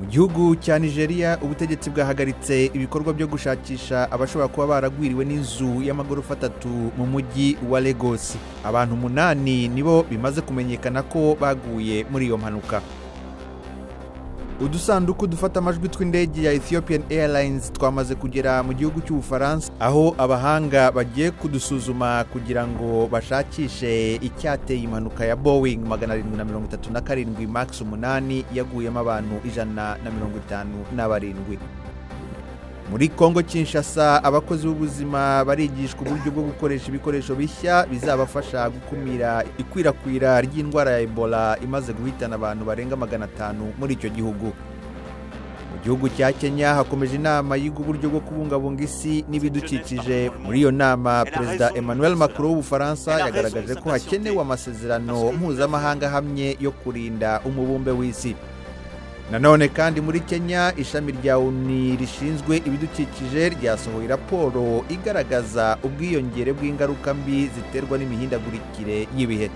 Gihugu cya Nigeria, ubutegetsi bwahagaritse ibikorwa byo gushakisha abashobora kuba baragwiriwe n'inzu y'amagorofa 3 mu mujyi wa Lagos. Abantu 8 nibo bimaze kumenyekana ko baguye muri iyo mpanuka. Udusanduku dufata amajwi tw'indege ya Ethiopian Airlines twamaze kugera mu gihugu cy'Ubufaransa, aho abahanga bagiye kudusuzuma kugira ngo bashakishe icyateye impanuka ya Boeing 737 Max 8 yaguyemo abantu 157. Muri Kongo Kinshasa, abakozi b'ubuzima barigishwa uburyo bwo gukoresha ibikoresho bishya bizabafasha gukumira ikwirakwira ry'indwara ya Ebola imaze guhitana abantu barenga 500 muri icyo gihugu. Mu gihugu cya Kenya hakomeje inama yiga uburyo bwo kubungabunga isi n'ibidukikije. Muri iyo nama, Perezida Emmanuel Macron w'Ubufaransa yagaragaje ko hakenewe amasezerano mpuzamahanga ahamye yo kurinda umubumbe w'isi. Nanone kandi muri Kenya, ishami rya ONU rishinzwe ibidukikije ryasohoye raporo igaragaza ubwiyongere bw'ingaruka mbi ziterwa n'imihindagurikire y'ibihe.